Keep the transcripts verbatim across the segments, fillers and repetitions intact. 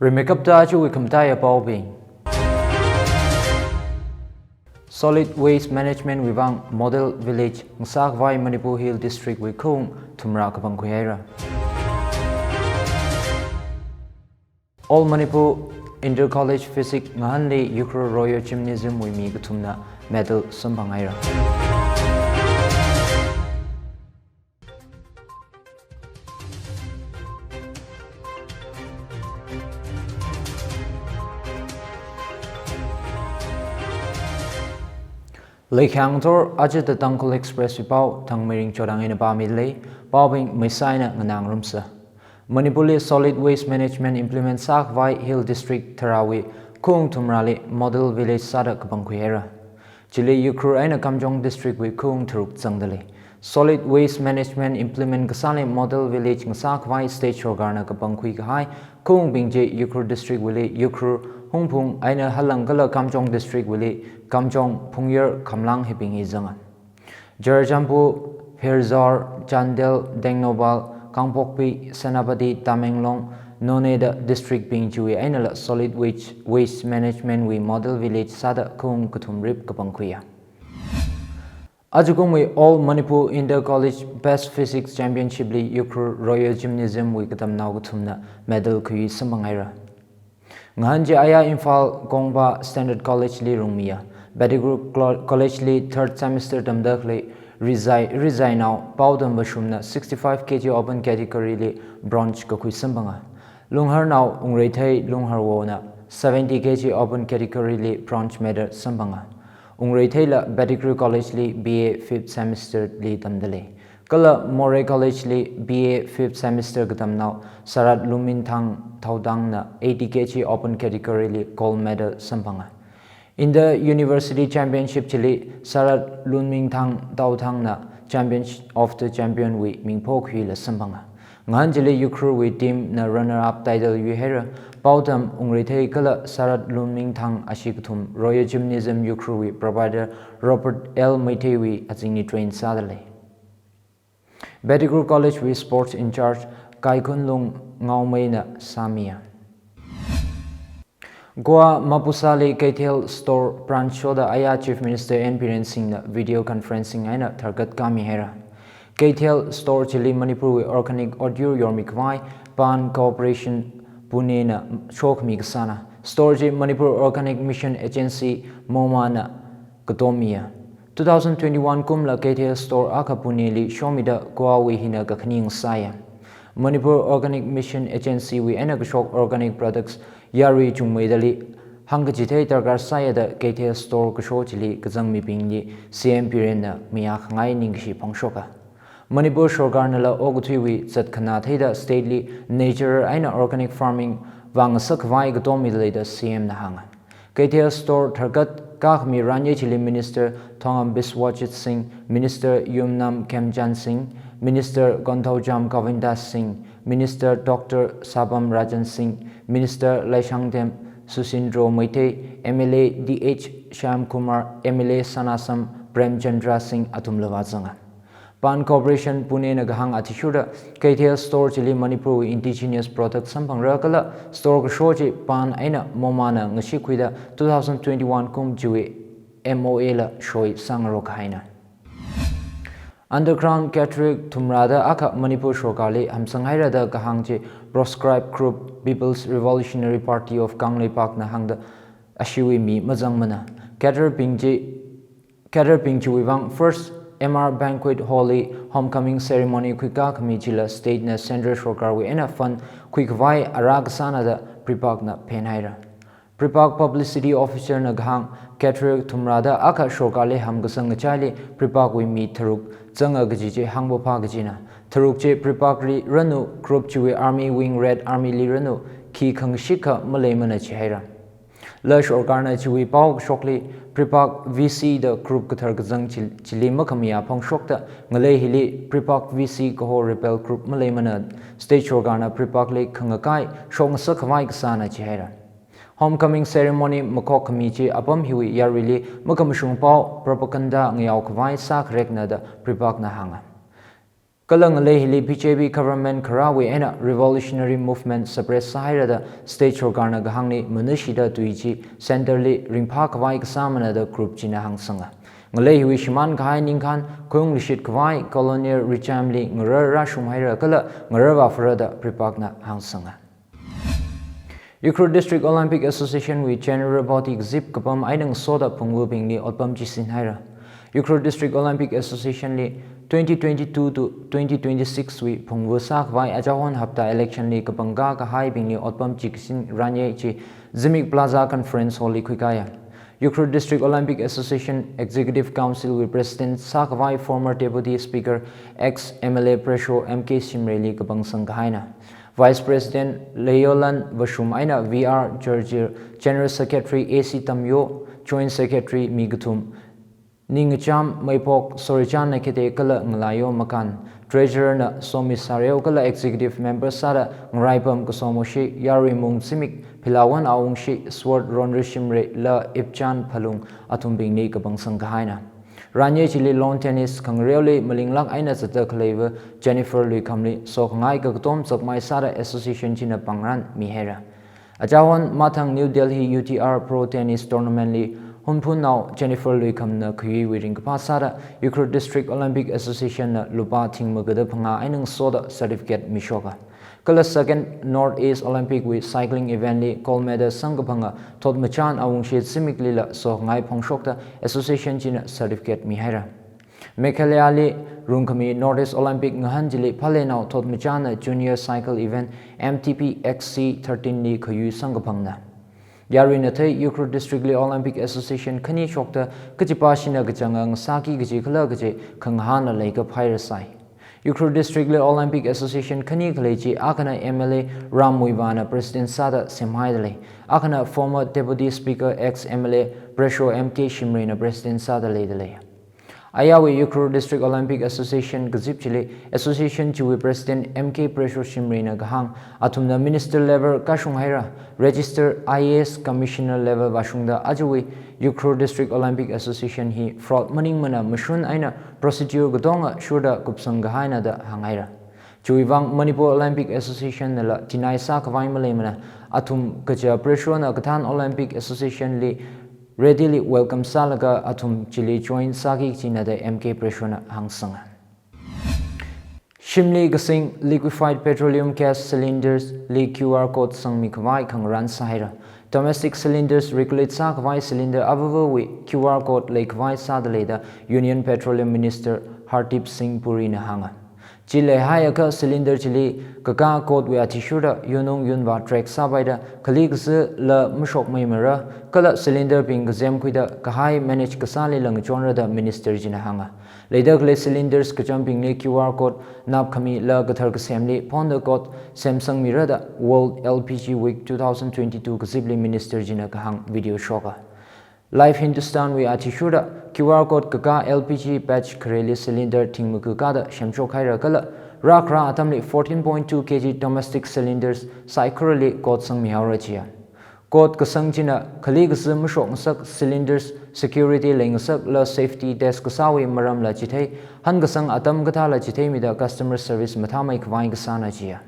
Rimeikapta aja wui khamataiya paobing. Solid Waste Management wui vang Model Village ngasākhavai Manipur Hill District wui khaung thumrā kapangkhui haira. All Manipur Inter College Physics ngahānli Ukhrul Royal Gymnasium wui mi kathumna medal samphang haira. Leikhangathor aja The Tangkhul Express wui pao Thangmeiring Chodang eina pāmida lei, paobing meisaina nganāngarumsa. Manipurli Solid Waste Management implement sākhavai Hill District tharāwui khaung thumrāli Model Village sāda kapangkhui haira. Chili Ukhrul eina Kamjong District wui khaung tharuk zangda lei. Solid Waste Management implement kasāli Model Village ngasākhavai State Sorkarna kapangkhui kahai khaungbing chi Ukhrul District wuili Ukhrul, Hungpung eina Halang kala Kamjong District wuili Kamjong, Phungyar, Khamlang hibing hi zanga. Churachandpur, Pherzawl, Chandel, Tengnoupal, Kangpokpi, Senapati, Tamenglong, Noney da district bing chiwui einala Solid Waste, Waste Management wui Model Village sāda khaung kathum rip kapangkhuiya. Ajakumwui All Manipur Inter College Best Physics Championship li Ukhrul Royal Gymnasium wui katamnao kathumna medal khui samphang haira. Ngahān chi aya Imphal Kongpa Standard College li rungmiya. Pettigrew Clo-, College li third semester tamda khalei Rizai, Rizainao Paodam Vashumna sixty-five K G open category li bronze kakhui samphanga. Lungharnao Ungreithei Lungharwona seventy K G open category li bronze medal samphanga. Ungreitheila Pettigrew College li B A fifth semester li tamda lei. Kala Moreh College li B A fifth semester katamnao Sarat Lunmingthang Thaotangna eighty K G open category li gold medal samphanga. Inter University Championship chili Sarat Lunmingthang Thaotangna Champion of the Champion wui ming phokhuila samphanga. Ngahān chili Ukhrul wui team na runner up title yuihaira. Paodam Ungreithei kala Sarat Lunmingthang ashi kathum Royal Gymnasium Ukhrul wui proprietor Robert L Meitei wui azingli train sāda lei. Pettigrew College wui sports in charge Kaikhunlung Ngaomeina sāmiya. Goa Mapusali Keithel Store branch shoda aya Chief Minister N Biren Singhna video conferencing eina tharkat kami haira. Keithel Store chili Manipur wui organic otyur yormi khavai Pan Corporation Pune na shokhami kasāna. Store chi Manipur Organic Mission Agency, MOMA na katommiya. Two thousand twenty-one kumla Keithel Store akha Pune li shomida Goa wui hina kakhani ngasāya. Manipur Organic Mission Agency wui eina kashok organic products yarui chungmeida lei, hāngkachithei darkar sāya da Keithel Store kasho chili kazang mibingli C M Biren na mayākhangai ningkashi phongshoka. Manipur Sorkarnala okathuiwui zatkhanā theida state li nature eina organic farming vāngasak khavai katommi leida C M na hānga. Keithel Store tharkat kakhami ranye chili Minister Thongam Biswajit Singh, Minister Yumnam Khemchand Singh, Minister Konthoujam Govindas Singh, Minister Doctor Sapam Ranjan Singh, Minister Leishangthem Susindro Meitei, M L A D H Shyamkumar, M L A Sanasam Premchandra Singh athumla vāzanga. Pan Corporation Pune na kahāng athishurda Keithel Store chili Manipur wui indigenous products samphangra kala store kasho chi Pan eina MOMA na ngashikhuida two thousand twenty-one kum chiwui M O A la soi sāngarok kahaina. Underground Catholic thumrāda akha Manipur Sorkarli hamsang haira da kahāng chi proscribed group People's Revolutionary Party of Kangleipak na hāngda ashiwui mi mazangmana. Catholic bing chi Catholic bing chiwui vang First M R Banquet Hall li homecoming ceremony khuika khami chila state na central sorkarwui eina fund khuikhavai ara kasāna da PREPAK na phenhaira. PREPAK publicity officer na kahāng Catholic thumrāda akha sorkarli hamkasang ngachaili PREPAK wui mi tharuk zanga kaji chi hāngpapha kajina. Tharuk chi PREPAK li ranu group chiwui army wing Red Army li ranu khi khangashikha maleimana chihaira. La sorkarna chiwui pao kashokli PREPAK V C da group kathar kazang chi-, chili makhamayā phongshokta ngalei hili PREPAK V C kaho rebel group maleimana state sorkarna PREPAK li khangakai shokngasak khavai kasāna chihaira. Homecoming ceremony makhok khami chi apam hiwui yaruili makhamashung pao propaganda ngayao khavai sākharekna da PREPAK na hānga. Kala ngalei hili B J P government kharāwui eina revolutionary movement suppress sāhaira da state sorkarna kahāngli manashida tui chi centre li ringphā khavai kasāmana da group china hāngsanga. Ngalei hiwui shimān kahai ningkhān khuiung lishit khavai colonial regime li ngarar rāshunghaira kala ngarar vāphara da Pripakna hāngsanga. Ukhrul District Olympic Association wui general body kazip kapam eina ngasoda phungvabingli otpam chisinhaira. Ukhrul District Olympic Association li twenty twenty-two to twenty twenty-six wui phungva sākhavai ajahon hapta election li kapangkā kahaibingli otpam chisin ranye chi Zimik Plaza Conference Hall li khuikāya. Ukhrul District Olympic Association Executive Council wui President sākhavai former Deputy Speaker ex M L A Presho M K Shimray li kapangsang kahaina. Vice President Leolan Vashum eina V R George, General Secretary A C Tamyo, Joint Secretary mi kathum, Ningacham Maiphok, Sorichan Nakete kala Ngalayo Makan, Treasurer na Somi Sareo kala Executive Member sāda Ngaraipam Kasomoshi, Yaruimung Zimik, Philawan Awungshi, Sword Ronri Shimray la Ipchan Phalung athumbingli kapangsang kahaina. Ranye chili lawn tennis khangareoli malinglāk eina zatda khaleiva Jennifer Luikhamli sokhangai kakatom zakmai sāda association china pangran mihaira. Ajahon mathang New Delhi U T R Pro Tennis Tournament li Hunphunnao Jennifer Luikhamna khayuiwui ringkaphā sāda Ukhrul District Olympic Association na lupā thing magada phangā eina ngasoda certificate mishoka. Kala second North East Olympic wui cycling event li gold medal samkaphanga Thotmachan Awungshi Zimiklila sokhangai phongshokta association china certificate mihaira. Meghalaya li rungkhami North East Olympic ngahān chili Phalenao Thotmachanna Junior Cycle Event M T P X C thirteen li khayui samkaphangna. Yaruinathei Ukhrul District li Olympic Association khani shokta kachipāshina kachanga ngasāki kaji khala kaji khangahānla leikaphairasai. Ukhrul District li Olympic Association khani khalei chi akhana M L A Ram Muivahna President sāda semhaidalei. Akhana former Deputy Speaker ex M L A Presho M K Shimrayna President sāda leidalei. Ayāwui Ukhrul District Olympic Association kazip chili association chiwui President M K Presho Shimrayna kahāng, athumna minister level kashunghaira, register I A S commissioner level vāshungda ajawui Ukhrul District Olympic Association hi fraud maningmana mashun eina procedure katonga shurda kupsang kahaina da hānghaira. Chiwuivang Manipur Olympic Association nala deny sākhavai maleimana, athum kaja Preshona kathān Olympic Association li ready li welcome sālaga athum chili join sāki kajina da M K Preshona hāngsanga. Shimli kasing liquefied petroleum gas cylinders li Q R code sangmi khavai khangarān sāhaira. Domestic cylinders regulate sākhavai cylinder avāvawui Q R code leikhavai sādalei da Union Petroleum Minister Hardeep Singh Purina hānga. Chi leihaiakha cylinder chili kakā code wui athishurda yunung yunva track sāpaida khali kazila mashokmeimara, kala cylinder bing kazemkhuida kahai manage kasāli langchonra da minister china hānga. Leida khalei cylinders kachambingli Q R code napkhamila kathar kasemli phonda code semsangmira da World L P G Week two thousand twenty-two kazipli minister china kahāng video shoka. Live Hindustan wui athishurda Q R code kakā L P G batch khareli cylinder thingmaka kāda semshokhaira kala rākharā atamli fourteen point two K G domestic cylinders saikorali code sangmihaora jiya. Code kasang china khali kazi mashokngasak cylinders security leingasakla safety test kasāwui maramla chithei, hankasang atam kathāla chitheimida customer service mathāmeikhavai kasāna jiya.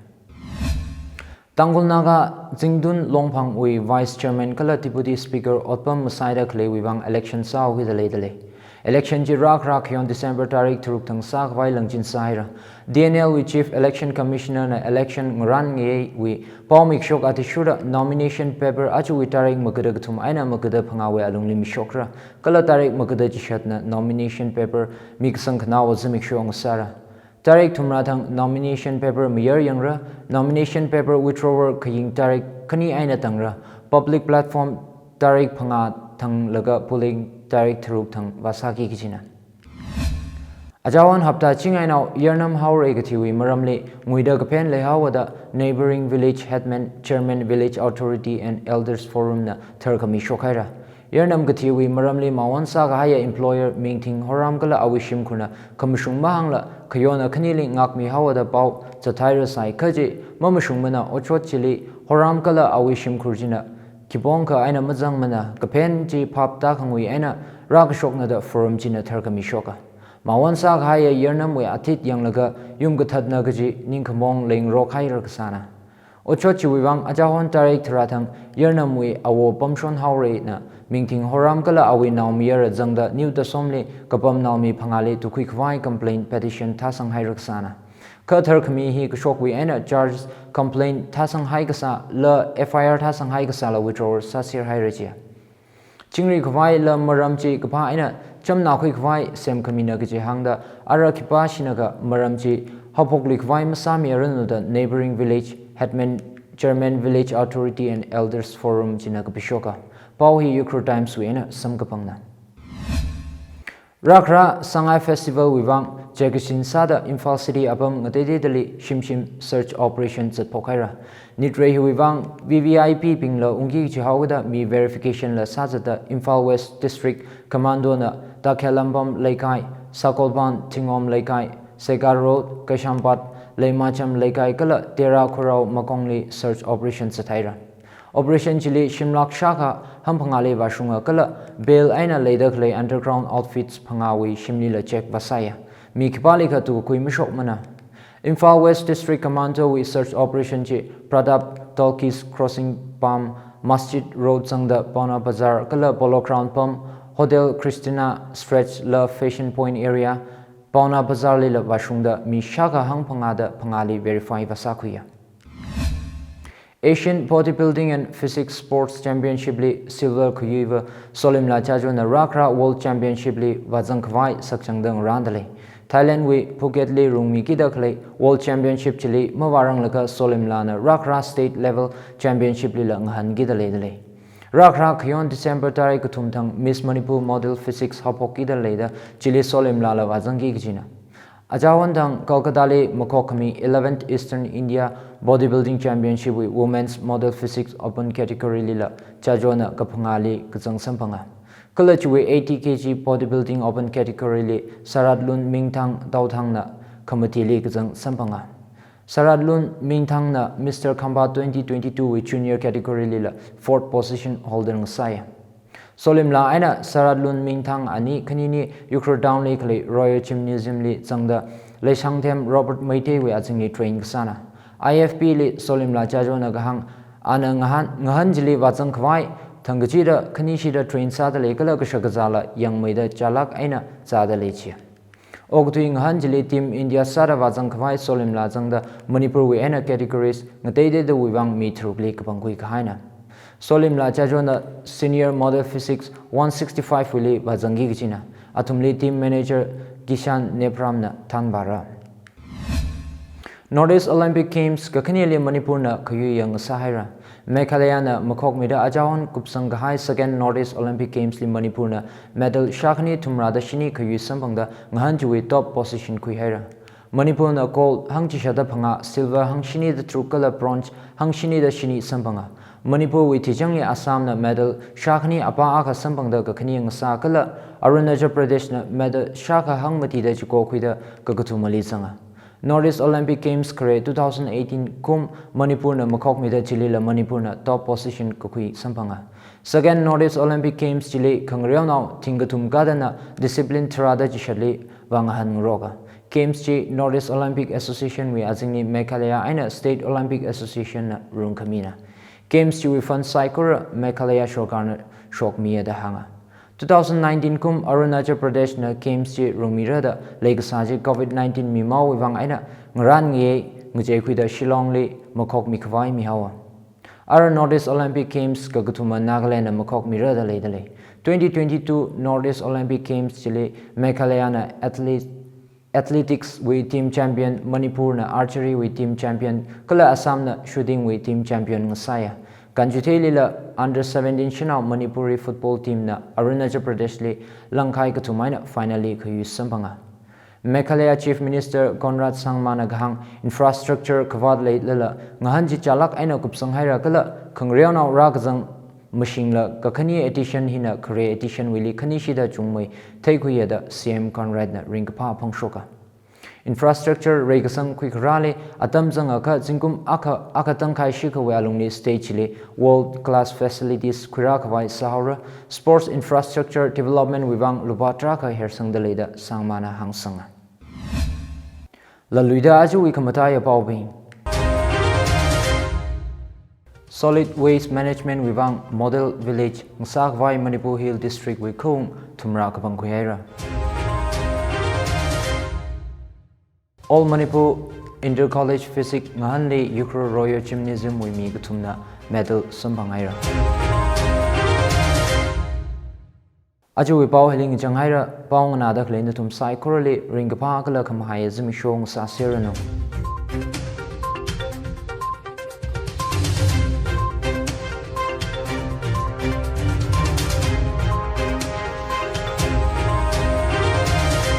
Tangkhul Naga Zingtun Longphangwui Vice Chairman kala Deputy Speaker otpam masaida khaleiwui vang election sāhaokida leidalei. Election chi rākharā khayon December tarik tharuk thang sākhavai langchin sāhaira. D N L wui Chief Election Commissioner na election ngarān ngayeiwui paomikshok athishurda nomination paper ajawui tarik magada kathum eina magada phangāwui alungli mishokra, kala tarik magada chishatna nomination paper mikasang khanaowa zimiksho ngasāra. Tarik thumrā thang nomination paper mayar yangra, nomination paper withdrawal khaying tarik khani eina tangra, public platform tarik phangā thanglaga polling tarik tharuk thang vāsāki kajina. Achawan hapta chingainao yarnam haorei kathiwui maramli nguida kaphen leihaowa da neighboring village headman, chairman, village authority and elders forum na tharkhami shokhaira. Yarnam kathiwui maramli mawon sākahaiya employer mingthing Horam kala awui shimkhurna khamashung mahāngla khayona khanili ngākmihaowa da pao zathairasai, kha chi mamashungmana otshot chili Horam kala awui shimkhur china khipongkha eina mazangmana, kaphen chi phap tākhangui eina rākashokna da forum china tharkhami shoka. Mawon sākahaiya yarnamwui athit yanglaga yum kathatna kaji ningkhamong leingarok haira kasāna. Otshot chiwui vang achahon tarik tharā thang yarnamwui awo pamshon haorana mingthing Horam kala awui naomayara zangda New Tasomli kapam naomi phangāli tukhui khavai complaint petition thāsang haira kasāna. Kha tharkhami hi kashokwui eina charge complaint thāsang haikasāla F I R thāsang haikasāla withdraw sāser haira jiya. Chingri khavai la maram chi kaphā eina chamna khui khavai semkhamina kaji hāngda ara khipāshina kha maram chi haophokli khavai masāmi aranu da neighboring village headman, chairman, village authority and elders forum china kapishoka. Pao hi Ukhrul Times wui eina samkapangna. Rākhara Sangai Festival wui vang chekashin sāda Imphal City apam ngateiteidali shimshim search operation zatphok haira. Nitrei hiwui vang V V I P bingla ungki kaji haokida mi verification la sāzatda Imphal West District Commando na Takhelampham Leikai, Sakolban Thingom Leikai, Segar Road, Kaisamphat, Leimacham Leikai kala Tera Khorao makongli search operation zathaira. Operation chili shimlak shākha hangphangāli vāshunga kala bail eina leida khalei underground outfits phangāwui shimlila check vāsāya. Mi khipālikha tukakhui mashokmana. Imphal West District Commando wui search operation chi Pratap Talkies crossing pam, Masjid Road zangda Paona Bazar kala Polo Ground pam, Hotel Christina Stretch la Fashion Point area, Paona Bazar lila vāshungda mi shākha hangphangāda phangāli verify vāsākhuiya. Asian Bodybuilding and Physique Sports Championship li silver khayuiva Solimla Chajo na rākhara World Championship li vāzang khavai sakchangda ngarānda lei. Thailand wui Phuket li rungmikida khalei World Championship chili mavāranglaga Solimla na rākhara State Level Championship lila ngahānkida leida lei. Rākhara khayon December tarik kathum thang Miss Manipur Model Physique haophokkida leida chili Solimla la vāzangki kajina. Achahon thang Kolkata li makhokkhami eleventh Eastern India Bodybuilding Championship wui Women's Model Physique Open Category lila Chajo na kaphangāli kazang samphanga. Kala chiwui eighty K G Bodybuilding Open Category li Saratlun Mingthang Taothang na khamatili kazang samphanga. Saratlun Mingthang na Mister Khampa twenty twenty-two wui Junior Category lila fourth position holder ngasāya. Solimla eina Saratlun Mingthang ani khanini Ukhrul Town li khalei Royal Gymnasium li zangda Leishangthem Robert Meitei wui azingli train kasāna. I F B li Solimla Chajo na kahāng, ana ngahān, ngahān chili vāzang khavai thangkachida khanishida train sāda lei kala kashakazāla yangmeida chālak eina zāda lei jiya. Okathui ngahān chili Team India sāda vāzang khavai Solimla zangda Manipur wui eina categories ngateiteidawui vang mi tharukli kapangkhui kahaina. Solimla Chajo na Senior Model Physique one sixty-five wuili vāzangki kajina. Athumli Team Manager Kishan Nepram na thanvāra. North East Olympic Games kakhaneli Manipur na khayui yang sāhaira. Meghalaya na makhokmida achahon kupsang kahai Second North East Olympic Games li Manipur na medal shākhani thumrada shini khayui samphangda ngahān chiwui top position khuihaira. Manipur na gold hangchishāda phangā, silver hangshinida tharuk kala bronze hangshinida shini samphanga. Manipur wui thichangli Assam na medal shākhani apā akha samphangda kakhane ngasā kala Arunachal Pradesh na medal shākha hangmatida chiko khuida kakathumali zanga. North East Olympic Games khare two thousand eighteen kum Manipur na makhokmida chilila Manipur na top position kakhui samphanga. Second North East Olympic Games chili khangareonao thingkathum kadana discipline tharāda chishatli vāngahānngaroka. Games chi North East Olympic Association wui azingli Meghalaya eina State Olympic Association na rungkhamina. Games chiwui fund saikora Meghalaya sorkarna shokmiya da hānga. Two thousand nineteen kum Arunachal Pradesh na Games chi rungmira da leikasā chi covid nineteen mimaowui vang eina ngarān ngayei ngacheikhuida Shillong li makhokmi khavai mihaowa. Ara North East Olympic Games kakathuma Nagaland na makhokmira da leida lei. Twenty twenty-two North East Olympic Games chili Meghalaya na athlete athletics wui team champion, Manipur na archery wui team champion, kala Assam na shooting wui team champion ngasāya. Kanchitheilila under seventeen shanao Manipuri football team na Arunachal Pradesh li langkhai kathum eina final li khayui samphanga. Meghalaya Chief Minister Conrad Sangma na kahāng infrastructure kavāt leilala ngahān chi chālak eina kupsang haira kala khangareonao rākazang mashingla kakhane edition hina khare edition wuili khanishida chungmei theikhuiya da C M Conrad na ringkaphā phangshoka. Infrastructure reikasang khuikharāli atam zangakha zingkum akha, akha tangkhai shikhawui alungli state chili world class facilities khuirākhavai sāhaora. Sports infrastructure development wui vang lupā tarākha hersangda leida Sangmana hāngsanga. Laluida ajawui khamataiya paobing. Solid Waste Management wui vang Model Village ngasākhavai Manipur Hill District wui khaung thumrā kapangkhui haira. All Manipur Inter College Physique ngahānli Ukhrul Royal Gymnasium wui mi kathumna medal samphang haira. Ajawui pao hili ngachang haira, pao nganāda khalei nathum saikorali ringkaphā kala khamahaiya zimiksho ngasāseranu.